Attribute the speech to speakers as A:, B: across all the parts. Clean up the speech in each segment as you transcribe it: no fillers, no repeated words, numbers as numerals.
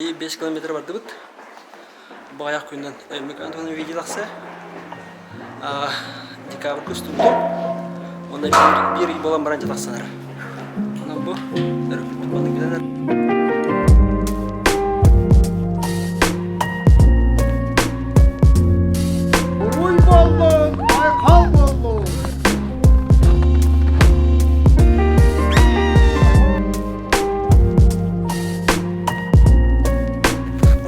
A: 5 километр бардыбыт. Баҕайах күнүнэн Өймөкөөн туһунан видео тахса. Декабрь устубутум. Онно биир ый буолан баран дьэ тахсанар. Онон бу өрөппүт маннык билэнэр.
B: Уруй буоллун, айхал буоллун!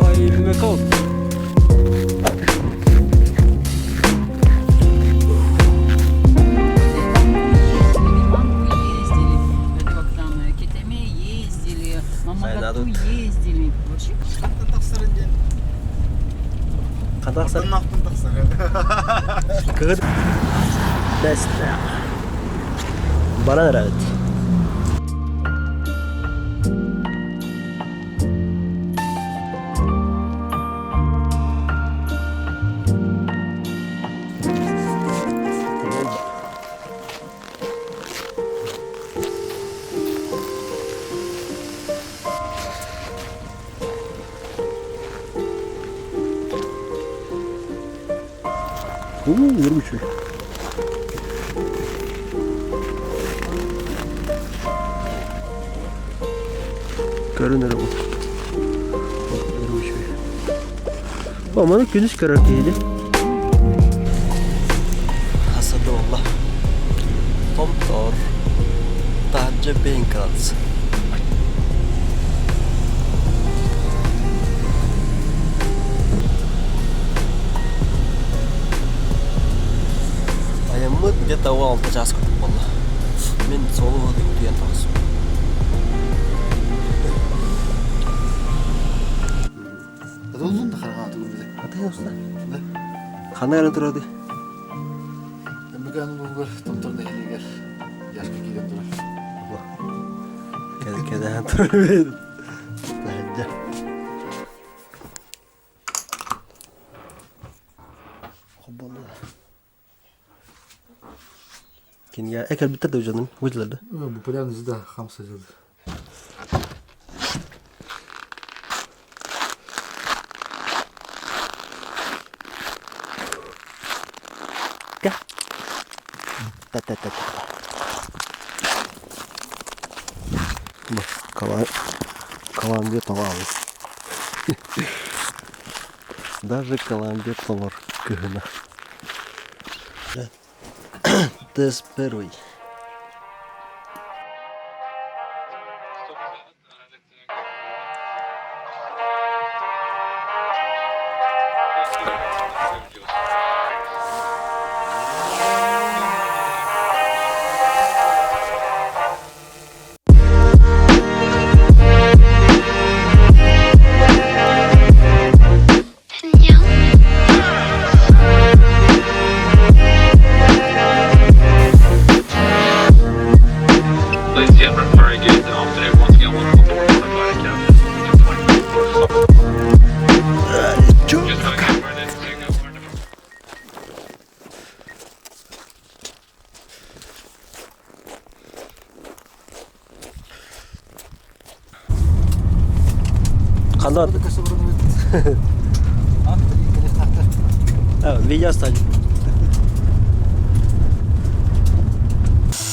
A: Ай,
C: Мамку ездили, это как там, Кетеме ездили, Мамагату ездили. Вообще
B: Тахсарын диэн.
A: Хатахсар.
B: Тахсар. Тахсар.
A: Кыгыт. Бэстээх. Баран эрэбит. Уу, үчүгэй. Көрүн эрэ бу. Үчүгэй. Маны күнүс көрөр киһини. Хасады болла. Томтор. Таһырдьа Бенкранс. Айаммыт где-то 16 чаас курдук буолла. Мин суолу уһатык утуйан таҕыстым.
B: Улун да хараҥа тугун
A: Аты уста. Ханна эрэн турады?
B: Мөкөн улуугар Томтор нэһилиэгэр Яшка киирэн турар.
A: Кэдэһэн турар. Таһырдьа. Кинигэ кэлбиттэр да дьонум выделер да?
B: Популярность да хамса дьыл.
A: Ка. Та-та-та-та. Колумбия тоҕообут. Даже Колумбия тоҥор кыһына. Тест первый.
D: Ladies and gentlemen, very good afternoon. Once again, welcome aboard one of our Just gonna get ready to go.
A: Ханна Видео стань.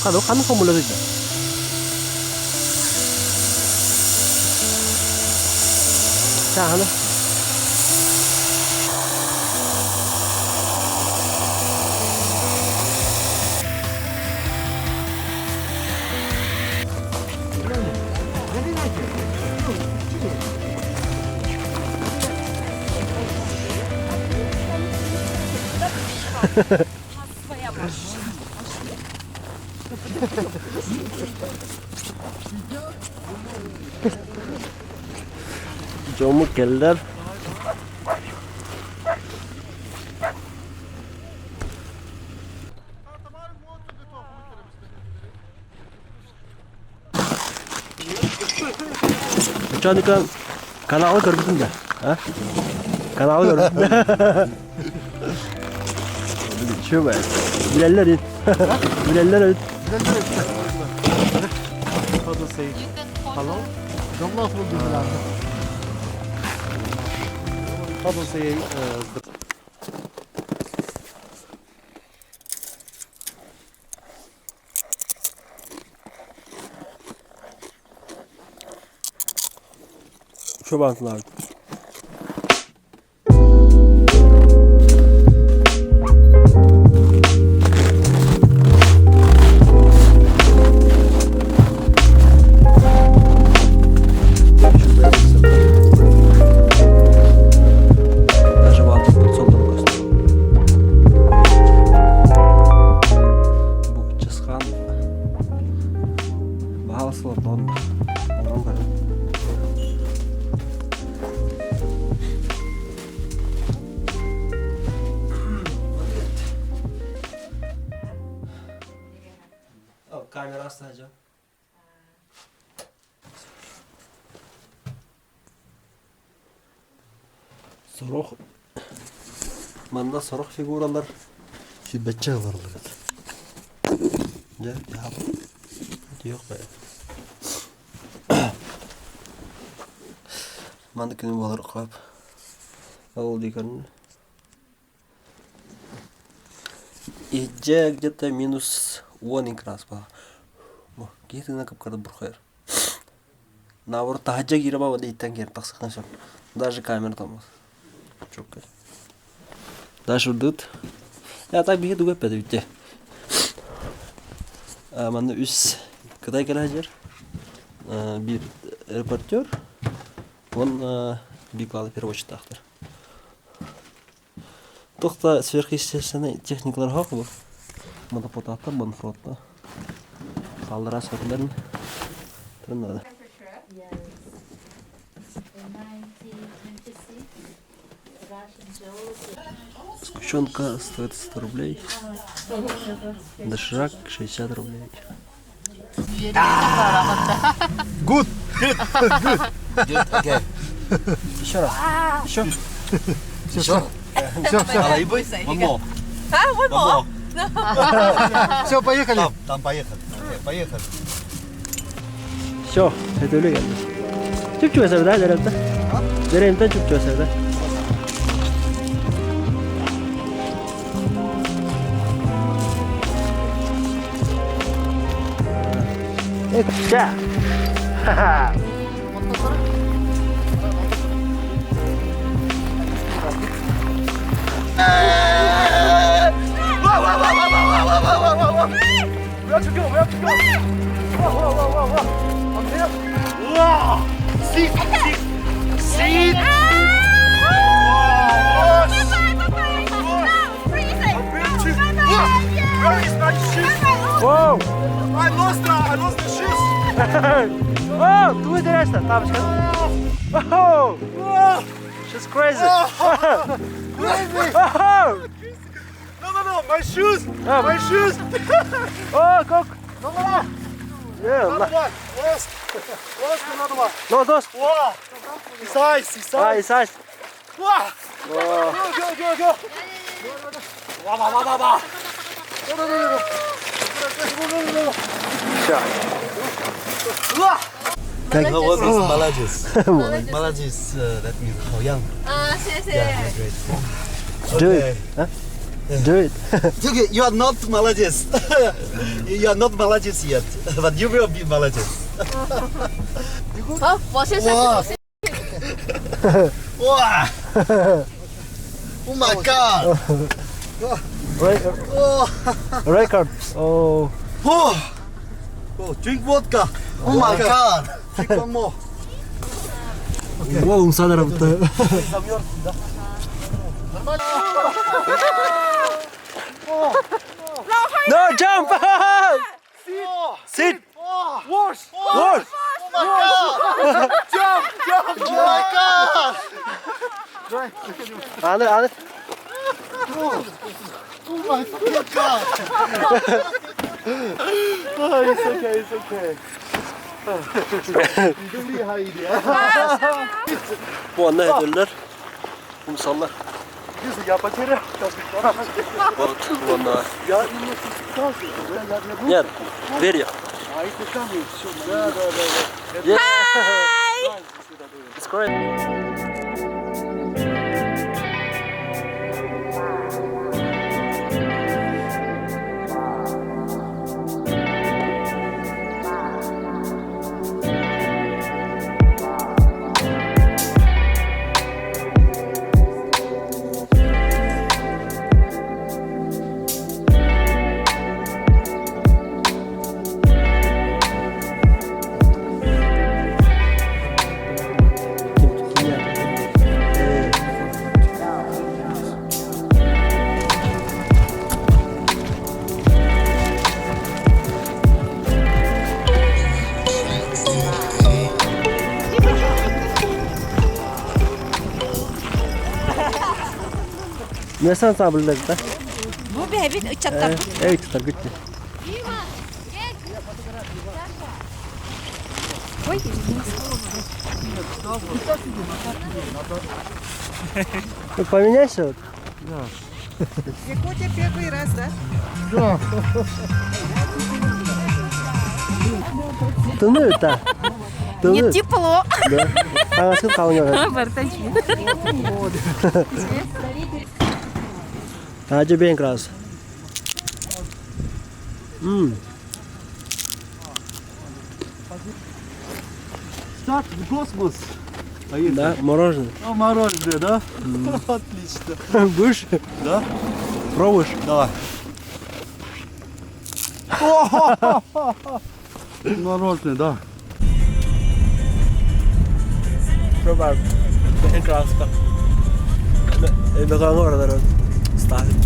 A: Ханна ханна хомула сылдьар. Чааһына. Дьоммут кэллэр. Учаника каналы көрбүтүн да? А? Каналы көрбүтүн да? Чү бе. Билэллэр ит. Билэллэр ит.
B: Hello. Дьоллоох буолдун.
A: Чобантылаабыт. Даже баатырбыт соллоро көстөр. Бу Чысхаан баһаал сылырдон олорон көрөн. Камера астаажа. Сорох манна сорох фигуралар
B: Сүүрбэччэ олороллор этэ.
A: Дьэ, диэх бэйэ. Манна күнү буолар хоп. Ол дии Иһдьэ где-то минус 10 градус баар. Киһи тыына кып-кырдык бурхайар. Наоборот, таһырдьа киирэ баҕа иһиттэн киирэн тахсыахтан сөп. Даже камера томмот. Чоккай. Даже урдут. Я так биһи тугу эппэтэ бүттэ. Манна үс Кытай кэлэ сылдьар. Биир репортер, уонна биир главный переводчиктаахтар. Туох да сверхъестественнай техникалар суох бу. Мотопотааттар, бонфротта. Хааллара сөрүлэрин турун наада. Сгущенка стоит 100 рублей. Доширак 60 рублей.
B: Good!
E: Good, okay.
A: Еще раз. Еще.
B: Все, все. Все, все.
E: One more. One more.
B: Все, поехали.
E: Там, там поехали. Окей, поехали.
A: Все, это үлэ кэллэ. Чүп-чүөсэ да, дәрәмтэ? Дәрәмтэ чүп-чүөсэ да. Ча! Ха-ха! Whoa!
B: I lost the, I lost the shoes.
A: Oh, тугу интересно, тапочка. Oh! She's crazy.
B: Crazy.
A: Oh!
B: No, no, no, my shoes.
A: Oh.
B: My shoes.
A: Oh, как?
B: No, no, no.
A: Yeah,
B: Another one. Lost. Lost another one.
A: Lost, lost.
B: Wow. It's ice, it's
A: Ah,
B: ice.
A: it's ice.
B: Wow.
A: Oh.
B: Go, go, go, go. Wow, wow, wow, wow, wow. No, no, no, no, no. Go, go, go, go, go.
A: Все.
B: Wow.
E: No, what is Malajis? Malajis, that means 好样.
C: 啊，谢谢。
E: Yeah, that's great.
A: Do
E: Okay.
A: it. Huh? Do it.
E: Okay, you are not Malajis. You are not Malajis yet, but you will be Malajis.
C: 好，我先下去，我先。
E: Wow! Oh my god! Oh,
A: Record. Oh.
E: oh. Oh, drink vodka. Oh my god! Drink one more.
A: Wow, умсадарабыта. No, jump! Sit!
B: Wash.
A: Wash!
B: Jump, jump.
E: Oh my god!
A: Аны, аны.
B: Oh my fucking god. Oh, it's okay, it's okay. 你更厉害一点。
A: Бу анна эдерлер. Умсаллар.
B: Если я потерял,
A: Вот, уонна.
B: я немножко испугался, я не
A: Нет, дверью.
B: А если там и все, да, да, да, да.
A: Yeah. It's great. Местан саабыллар да.
C: Бу бэйэбит ыччаттарбыт.
A: Э, ыччаттаргыт.
C: Ой, извините.
A: Ну, поменяйся вот.
F: Якутия первый раз, да?
B: Да.
A: Тымныыта.
C: Нет, тепло.
A: Да. Таҥаскын халыҥаҕын. Таажы бэйэҥ кыраас.
E: Так, в космос.
A: Да, мороженое.
E: А мороженое, да? Отлично.
A: Будешь?
E: Да.
A: Пробуешь?
E: Давай. Мороженое, да.
A: Пробуем. Бэйэҥ кырааска. Өймөкөөҥҥө баралар ставит.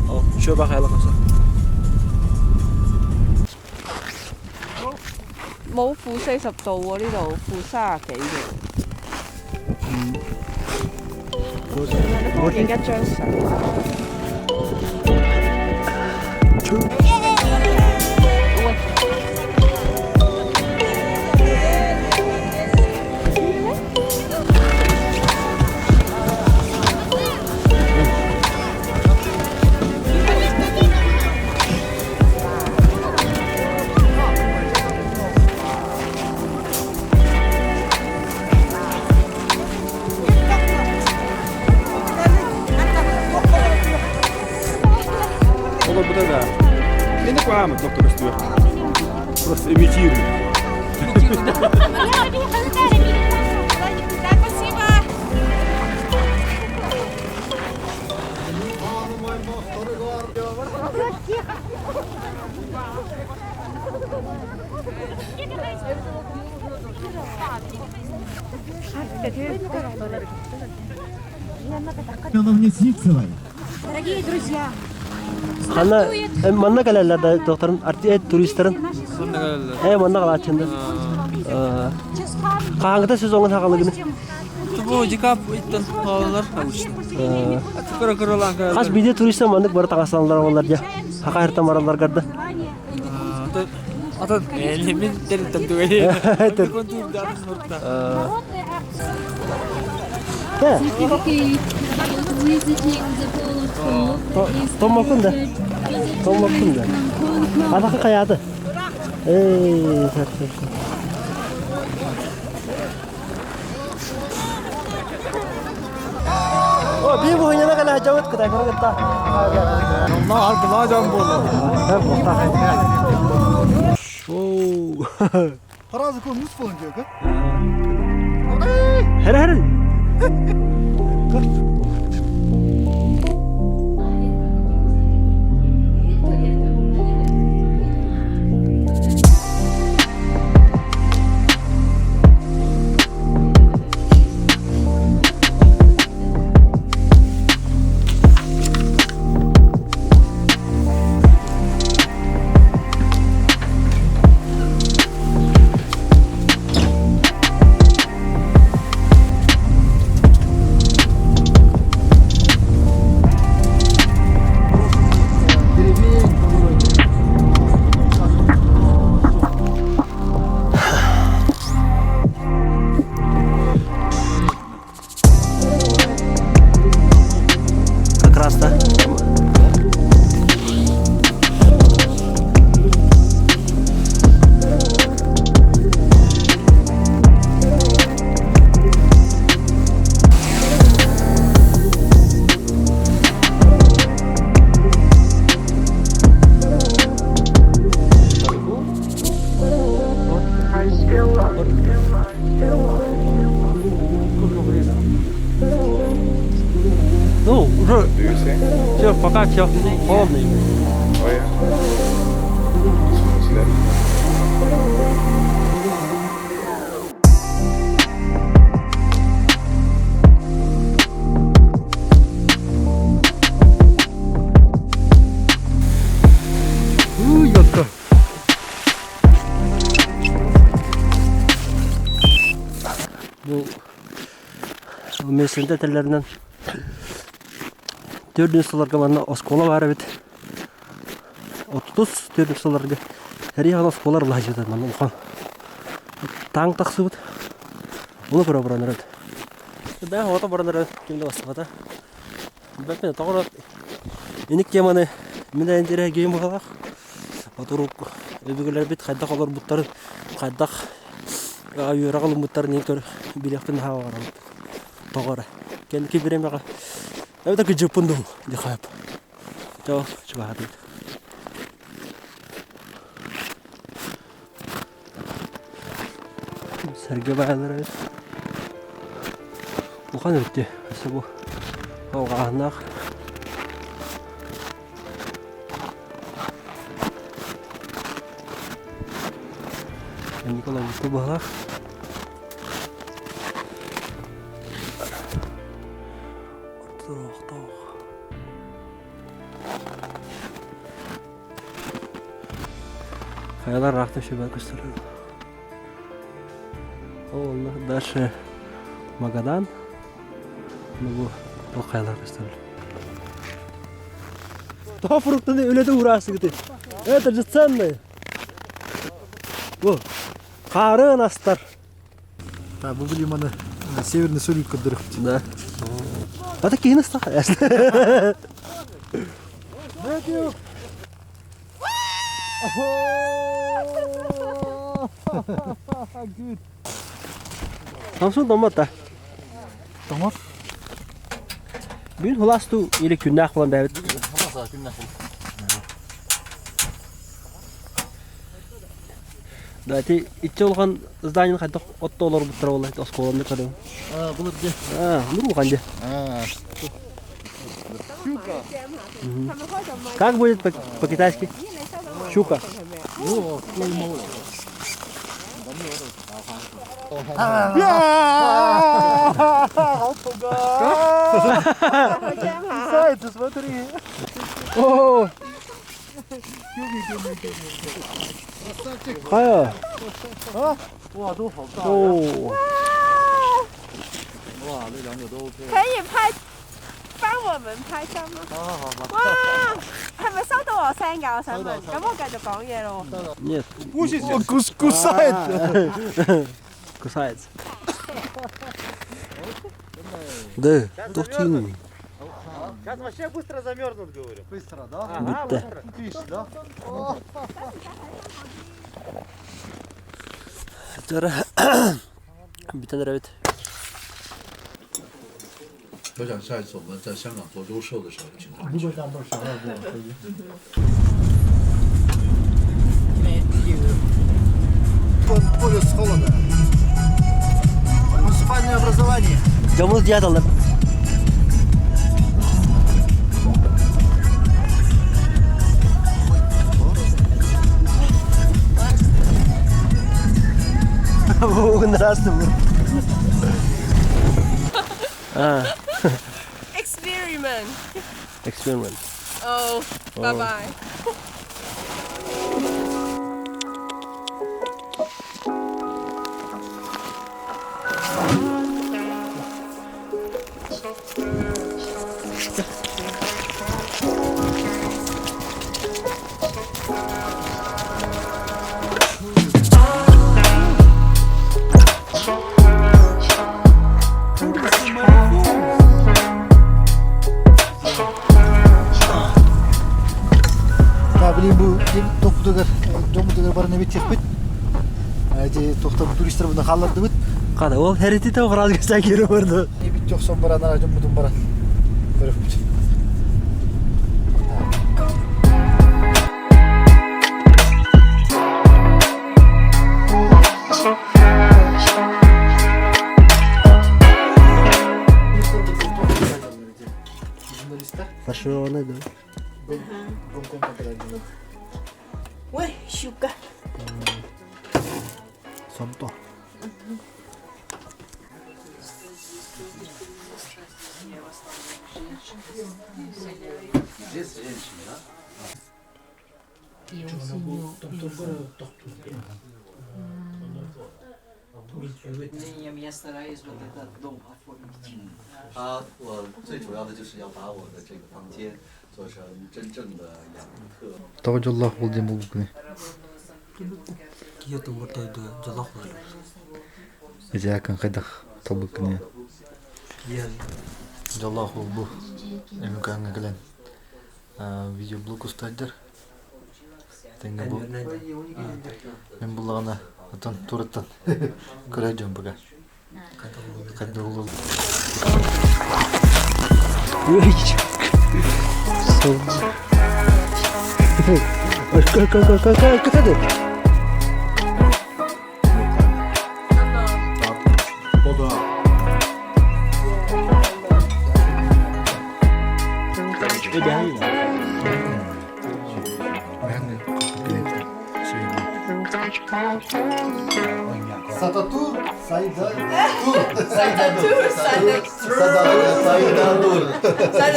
A: Ол, еще бахайлах
F: 冇負40度喎，呢度負30幾嘅。你幫我影一張相。
B: Олорбута да. Мен куамы доктор Стюарт. Просто имитирую.
C: Спасибо.
G: Дорогие друзья,
A: Ханна манна кэлэллэр да докторын арти туристарын э манна калааччында хаһааҥҥыта сезоҥҥун хаҕалыгыны
H: Бу декаб ыйтан хаалалар обычно. Кыра кыралаан
A: хас биирдии туристар маннык бары таҥастаналлар буоллар дьэ хаха хартан бараллар гарда
H: Атын мин тэрилтэм түгэни.
A: Томмоккун да Томмоккун да Атака хайааты Эй, О, биир буһунньана кэлэ сылдьабыт кытайдары кытта.
B: Аркылаа дьон буолла.
A: Хэр хэр. Как раз, да? Ну, уже все, пока все холодно. Бу Мессенде этэллэринэн төрдүн сылларга манна оскуола баар эбит. Отутус төрдүн сылларга Эриэхэ оскуола арыллаһыта манна улахан таҥ тахсыбыт. Ону көрө баран эрэр. Да, ото баран эрэр ким да бастыбата. Бэппин тоҕо Иник теманы мин да интэриэһиргиим быһалаах. Отурук өбүгэлэрбит хайдах олорбуттарын, хайдах үөрэх ылыммыттарын иһин көр билиэхпин наһаа баҕарабын. Тоҕо эрэ. Кэнники бириэмэҕэ эбэтэр кыдьыппын дуу диэххэ сөп. Чо, чугаһаатыбыт. Сэргэ баайалар эбит. Улахан эбит дии. Өссө бу алҕааһыннаах. Николай быһалаах. Ортолоохтоох. Хайалар ыраахтан сүбэ көстөр. Ол онно дальше Магадан. Ну бу ол хайалар көстөр. Тоҕо фруктаны үлэтэ уураасыгыты? Это же ценное. Бу хаарыан астар.
B: Да, бу билиманы северный сөрүүт көрдөрөхпүт.
A: Да. Это киһини ыстах.
B: Matthew! Good.
A: Самсун томмот да.
B: Тоҥор.
A: Бүгүн хуласту или күннээх буолан бэйэбит. Да, ити иччи улахан зданиены хайдах отто олорбуттара буолла оскуоланы көрөм.
B: А, былыр дьэ.
A: А, ну улахан дьэ.
B: А.
A: Как будет по-китайски? Щука.
B: Зайцы, смотри.
A: О! Хайа. О.
F: 可以拍，幫我們拍照嗎？好好好。哇，係咪收到我聲㗎？我想問。咁我繼續講嘢咯。
A: Нет.
B: Кусает.
A: Кусается. Да, тохтин.
E: Сейчас вообще быстро замерзнут, говорю.
B: Быстро, да?
A: Бүттэ.
B: Видишь, да?
A: Бүтэн эрэбит.
D: 我想下一次我们在香港做优秀的时候，就请他们去。
B: Полюс холода. Муниципальное образование.
A: Дьоммут дьааталлар. Здравствуй. А,
F: Experiment.
A: Experiment.
F: Oh, bye bye.
B: Да, блин, бу тохтугар, дьоммутугар баран эбит Эти тохтор туристар буна халлардыбыт.
A: Қада, ол хәрити те құрал кесе кире барды.
B: Эбит тохсон баран ара дьоммутун баран. Көрөкпүт.
A: Фаршированный, да.
F: Ой, щука.
A: Сомто.
H: Я стараюсь вот этот дом оформить.
E: 他我最主要的就是要把我的这个房间做成真正的雅库特。
B: Тоҕо дьоллоох буол диэн буолбуккуный?
A: Киһи тумуртай да дьоллоох буолар.
B: Ити хайдах талбыккыный?
A: Киһи
B: Дьоллоох буол бу. Өймөкөөҥҥө кэлэн видеоблог устайдар. Тэҥҥэ бу мин буллаҕына отон тураттан көрө дьон пока. Хайдах буолуо.
E: Сататур, Сайдатур, Сайдатур, Сайдадур,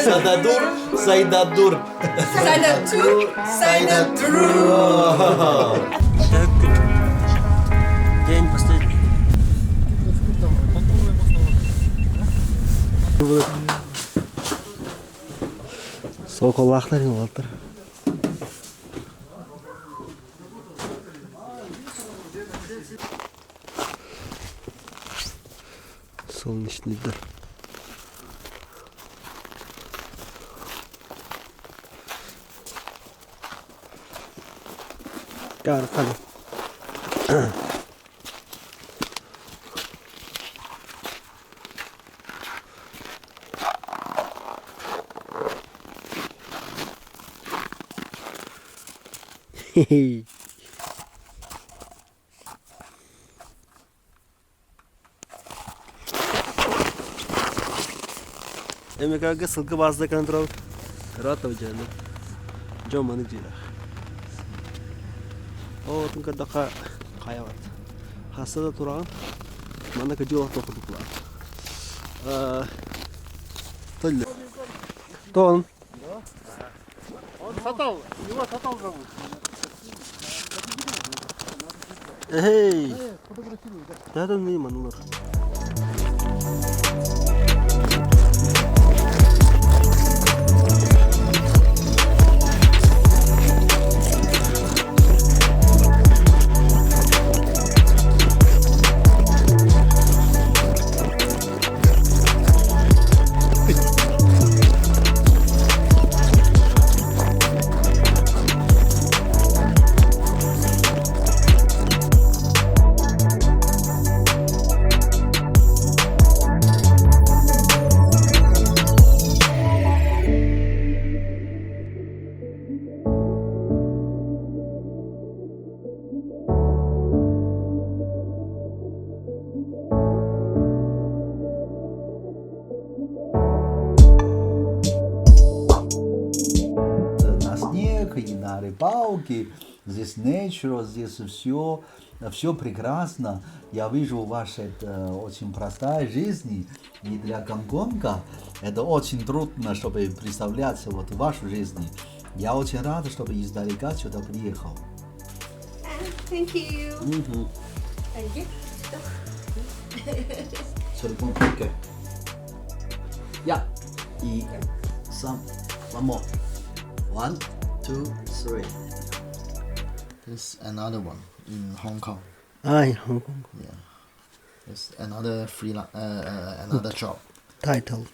E: Сададур, Сайдадур,
C: Сайдатур,
E: Сайдатур.
A: День последний. Соколахтар олаттар. Солнечный дар. Кархана. Хе-хе. Эмекаga сылгы базда контрол. Ратов жаны. Жоманы жира. О, тунка дака кая бар. Хасада тураган. Мана кыжыл токудуклар. Толле. Тон.
B: Он Сатал, его Сатал зовут.
A: Эй! Да, да, не манулар.
E: На снег и на рыбалке. Здесь nature, здесь все, все прекрасно. Я вижу ваша это очень простая жизнь. И для Гонконга это очень трудно, чтобы представлять вот вашу жизнь. Я очень рад, чтобы издалека сюда приехал.
F: Thank you. Thank you.
E: Okay. Yeah. 一、三，one more. One, two, three.
I: This another one in Hong Kong.
A: Ah, in Hong Kong.
I: Yeah. It's another freelance, another job.
A: Title.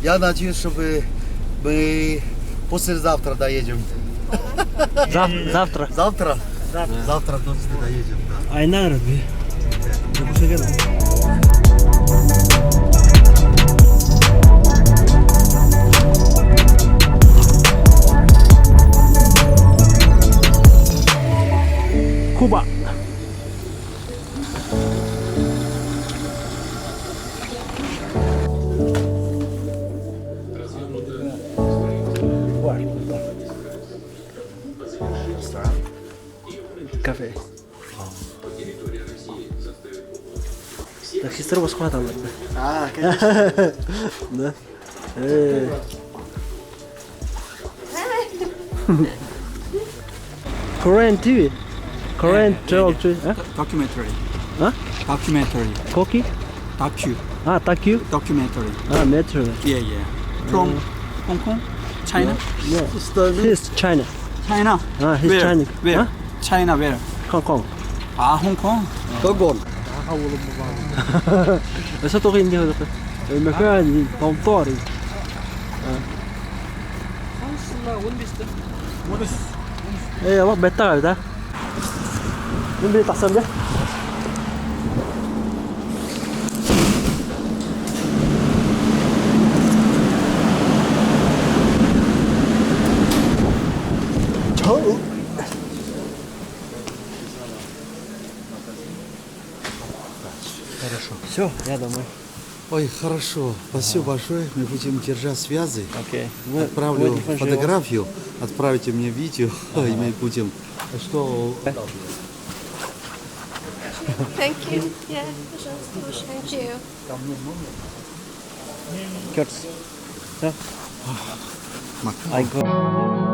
E: Я надеюсь, чтобы мы послезавтра доедем.
A: Завтра.
E: Завтра? Завтра точно доедем.
A: Айнан раби. Куба. Кафе. Таксистер босққа алады.
I: А, конечно.
A: Да. Korean TV. Korean travel trip. Huh?
H: Documentary.
A: Huh?
H: Documentary.
A: Koki?
H: Docu.
A: Ah, docu?
H: Documentary.
A: Ah, metro.
H: Yeah, yeah. From Hong Kong, China.
A: Yeah. He's China.
H: China.
A: Ah, he's
H: where?
A: China.
H: Where?
A: Huh?
H: China where?
A: Hong Kong.
H: Ah, Hong Kong.
A: Өсө тоҕо инде Мөхөн томтор. Э, алак бетта да. Мен бир тахсам да. Все, я домой.
E: Ой, хорошо. Спасибо большое. Мы будем держать связи.
A: Окей.
E: Отправлю фотографию, отправите мне видео, и мы будем. Что?
F: Thank you. Yeah, пожалуйста. Thank you.
A: Кёртс. Все. I go.